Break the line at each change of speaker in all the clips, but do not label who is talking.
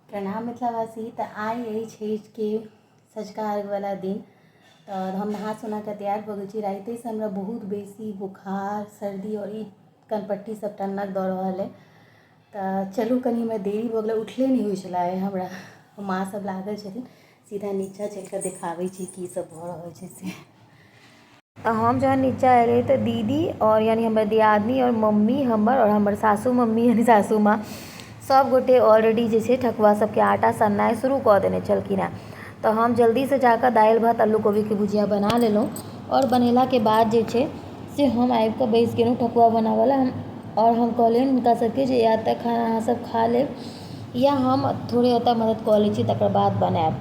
प्रणाम मिथिलावासी। तऽ आइ अछि छठिके सँझुका अर्घवला दिन। तऽ हम नहा सोना कऽ तैयार भऽ गेल छी। रातिएसँ हमरा बहुत बेसी बोखार, सर्दी आओर ई कनपट्टी सब टन्नक दऽ रहल अइ। तऽ चलू, कनि हमरा देरी भऽ गेलै, उठले नहि होइ छलै आइ हमरा। माँ सब लागल छथिन। सीधा नीचाँ चलि कऽ देखाबै छी की सब भऽ रहल छै से।
तऽ हम जहन नीचाँ एलियै तऽ दीदी आओर यानि हमर दियादनी आओर मम्मी हमर आओर हमर सासू मम्मी, यानि सासू माँ, सभ गोटे ऑलरेडी जे छै ठकुआ सभके आटा सननाइ शुरू कऽ देने छलखिन हेँ। तऽ हम जल्दीसँ जा कऽ दालि भात, आलू कोबीके भुजिया बना लेलहुँ आओर बनेलाके बाद जे छै से हम आबि कऽ बैसि गेलहुँ ठकुआ बनाबय लेल। आओर हम कहलियनि हुनका सभके जे या तऽ खाना अहाँसभ खा लेब या हम थोड़े एतय मदति कऽ लै छी, तकर बाद बनायब।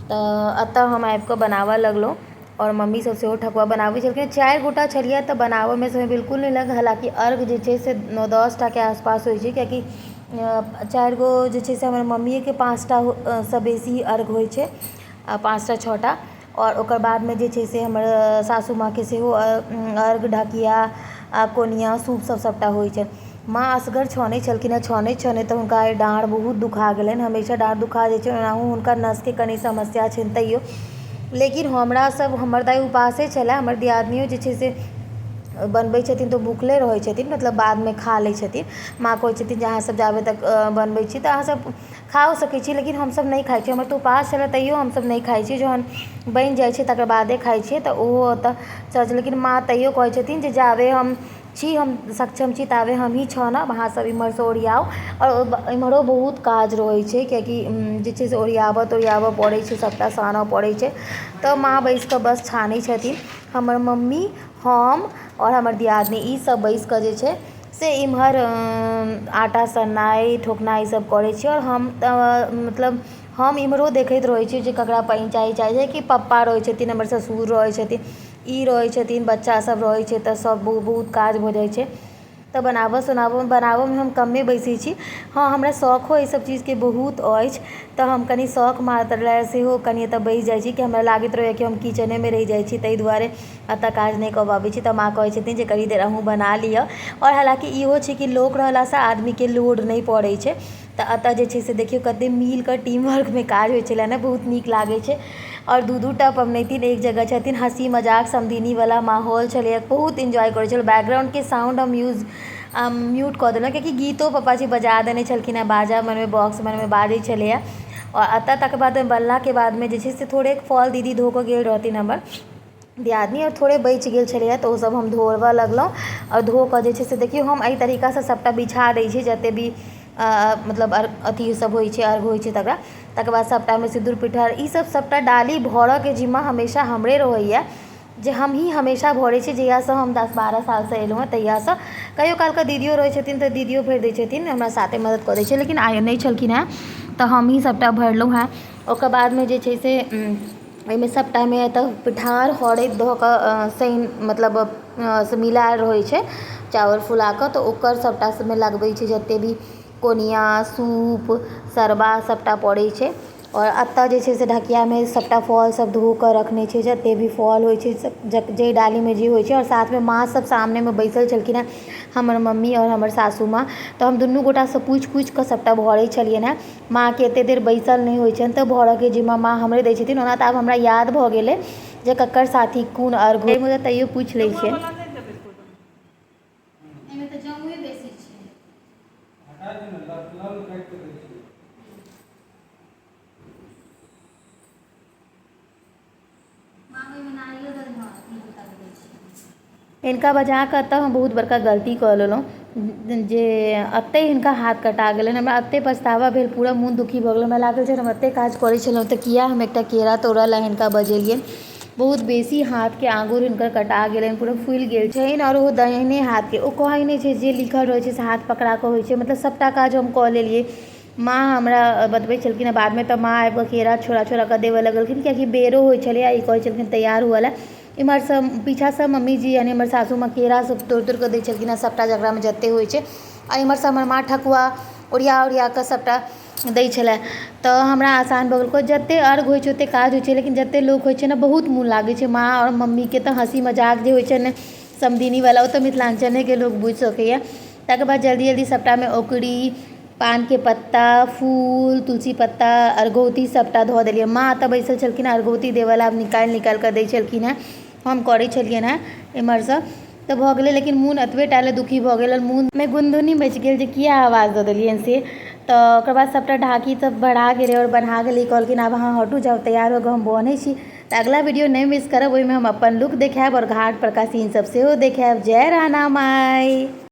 तऽ एतय हम आबि कऽ बनाबय लगलहुँ आओर मम्मीसभ सेहो ठकुआ बनाबैत छलखिन। चारि गोटा छलियै तऽ बनाबयमे समय बिल्कुल नहि लागल। हालाँकि अर्घ जे छै से 9 10 टाके आसपास होइत छै, कियाकि चारि गो जे छै से हमर मम्मीएके पाँचटासँ बेसी अर्घ होइत छै, पाँचटा छओ टा। आओर ओकर बादमे जे छै से हमर सासू माँके सेहो अर्घ, ढकिया आ कोनिया, सूपसभ सभटा होइत छै। माँ असगर छनैत छलखिन हेँ। छनैत छनैत तऽ हुनका आइ डाँर बहुत दुखा गेलनि। हमेशा डाँर दुखा जाइ छै, ओनाहु हुनका नसके कनि समस्या छनि तैयो। लेकिन हमरा सब, हमर तऽ आइ उपासे छलए। हमर दियादनियो जे छै से बनबै छथिन तऽ भुखले रहै छथिन, मतलब बादमे खा लै छथिन। माँ कहै छथिन जे अहाँसभ जाबे तक बनबै छी तऽ अहाँसभ खाओ सकै छी, लेकिन हमसभ नहि खाइ छी। हमर तऽ उपास छलए, तैयो हमसभ नहि खाइ छी। जहन बनि जाइ छै तकर बादे खाइ छियै। तऽ ओहो ओतऽ, लेकिन माँ तैयो कहै छथिन जे जाबे हम छी, हम सक्षम छी, ताबे हमही छानब, अहाँसभ इम्हरसँ ओरियाउ। आओर इम्हरो बहुत काज रहै छै, कियाकि जे छै से ओरियाबऽ तोरियाबऽ पड़ै छै, सभटा सानऽ पड़ै छै। तऽ माँ बैसि कऽ बस छानै छथिन। हमर मम्मी, हम आओर हमर दियादनी, ईसभ बैसि कऽ जे छै से इम्हर आटा सननाइ, ठोकनाइ, ईसभ करै छी। आओर हम तऽ मतलब हम इम्हरो देखैत रहै छी जे ककरा पानि चाही चाही कि पप्पा रहै छथिन, हमर ससुर रहै छथिन, ई रहै छथिन, बच्चासभ रहै छै, तऽ सभ बहुत काज भऽ जाइ छै। तऽ बनाबऽ सोनाबऽ, बनाबऽमे हम कमे बैसै छी। हँ, हमरा शौखो एहिसभ चीजके बहुत अछि, तऽ हम कनि शौख मात्र लए सेहो कनि एतऽ बैसि जाइ छी कि हमरा लागैत रहैए कि हम किचनेमे रहि जाइ छी, ताहि दुआरे एतऽ काज नहि कऽ पाबै छी। तऽ माँ कहै छथिन जे कनि देर अहूँ बना लिअ। आओर हालाँकि इहो छै कि लोक रहलासँ आदमीके लोड नहि पड़ै छै। तऽ एतऽ जे छै से देखियौ, कते मिलके टीम वर्कमे काज होइ छलै ने, बहुत नीक लागै छै। आओर दू दू टा पबनैतिन एक जगह छथिन, हँसी मजाक, समधिनीवला माहौल छलैए, बहुत इन्जॉय करै छलहुँ। बैकग्राउण्डके साउण्ड हम यूज म्यूट कऽ देलहुँ, कियाकि गीतो पप्पाजी बजा देने छलखिन हेँ। बाजा मनमे, बॉक्स मनमे बाजै छलैए। आओर एतऽ तकर बाद बनलाके बादमे जे छै से थोड़ेक फल दीदी धो कऽ गेल रहथिन, हमर दियादनी, आओर थोड़े बचि गेल छलैए, तऽ ओसभ हम धोबऽ लगलहुँ। आओर धो कऽ जे छै से देखियौ, हम एहि तरीकासँ सभटा बिछा दै छी, जतेक भी मतलब अथी सब होइ छै, अर्घ होइ छै तकरा। तकर बाद सभटामे सिन्दूर पिठार, ईसभ सभटा डाली भरऽके जिम्मा हमेशा हमरे रहैए, जे हमही हमेशा भरै छी। जहियासँ हम 10-12 सालसँ एलहुँ हेँ, तहियासँ। कहियो कालके दीदियो रहै छथिन तऽ दीदियो भरि दै छथिन, हमरा साथे मदति कऽ दै छै, लेकिन आइ नहि छलखिन हेँ तऽ हमही सभटा भरलहुँ हेँ। ओकर बादमे जे छै से एहिमे सभटामे तऽ पिठार, हरैद धऽ कऽ सानि, मतलब से मिलायल रहै छै चावल फुला कऽ, तऽ ओकर सभटा सबमे लगबै छै। जतेक भी कोनिया, सूप, सरबा सभटा पड़ै छै। आओर एतय जे छै से ढकियामे सभटा फलसभ धो कऽ रखने छै, जतेक भी फल होइ छै, जाहि डालीमे जे होइ छै। आओर साथमे माँ सभ सामनेमे बैसल छलखिन हेँ, हमर मम्मी आओर हमर सासू माँ, तऽ हम दुनू गोटासँ पूछि पूछि कऽ सभटा भरै छलियनि हेँ। माँके एतेक देर बैसल नहि होइ छनि, तऽ भरऽके जिम्मा माँ हमरे दै छथिन। ओना तऽ आब हमरा याद भऽ गेल अइ जे ककर साथी कोन अर्घ, मुदा तैयो पूछि लै छियनि।
जमुआ नहि देबै कोनो।
एहिमे तऽ जमुए बेसी छै।
हटा दियौ ने, लल काटि कऽ दै छियै।
माँ, ओहिमे नारियल दऽ दै छै।
हिनका बजा कऽ एतऽ हम बहुत बड़का गलती कऽ लेलहुँ जे एतहि हिनका हाथ कटा गेलनि। हमरा एतेक पछतावा भेल, पूरा मोन दुखी भऽ गेल। हमरा लागल जे हम एतेक काज करै छलहुँ तऽ किया हम एकटा केरा तोड़ऽ लए हिनका बजेलियनि। बहुत बेसी हाथके आङ्गुर हिनकर कटा गेलनि, पूरा फुलि गेल छनि आओर ओ दाहिने हाथके। ओ कहै नहि छै, जे लिखल रहै छै से हाथ पकड़ा कऽ होइ छै। मतलब सभटा काज हम कऽ लेलियै। माँ हमरा बतबै छलखिन हँ बादमे, तऽ माँ आबि कऽ केरा छोड़ा छोड़ा कऽ देबऽ लगलखिन, कियाकि बेरो होइ छलैए, ई कहै छलखिन तैयार हुअ लए। इम्हरसँ पीछाँसँ मम्मीजी, यानि हमर सासू माँ, केरा सब तोड़ि तोड़ि कऽ दै छलखिन हँ सभटा, जकरामे जतेक होइ छै। आ इम्हरसँ हमर माँ ठकुआ ओरिया ओरिया कऽ सभटा दै छलै, तऽ हमरा आसान भऽ गेल। जतेक अर्घ होइ छै ओतेक काज होइ छै, लेकिन जतेक लोक होइ छै ने, बहुत मोन लागै छै। माँ आओर मम्मीके तऽ हँसी मजाक जे होइ छै ने समधिनीवला, ओ तऽ मिथिलाञ्चलेके लोक बुझि सकैए। तकर बाद जल्दी जल्दी सभटामे औकरी पानके पत्ता, फूल, तुलसी पत्ता, अरगौती सभटा धऽ देलियै। माँ एतऽ बैसल छलखिन हँ अरगौती देबऽ लए, आब निकालि निकालि कऽ दै छलखिन हेँ। हम करै छलियनि हेँ एम्हरसँ तऽ भऽ गेलै, लेकिन मोन एतबे टा लए दुखी भऽ गेल, मोनमे गुनधुनी मचि गेल जे किया आवाज दऽ देलियनि से। तऽ ओकर बाद सभटा ढाकी सब भरा गेलै आओर बन्हा गेलै। कहलखिन आब अहाँ हटू जाउ, तैयार हो कऽ हम बन्है छी। तऽ अगला वीडियो नहि मिस करब, ओहिमे हम अपन लुक देखायब आओर घाट परका सीन सब सेहो देखायब। जय राणा माइ।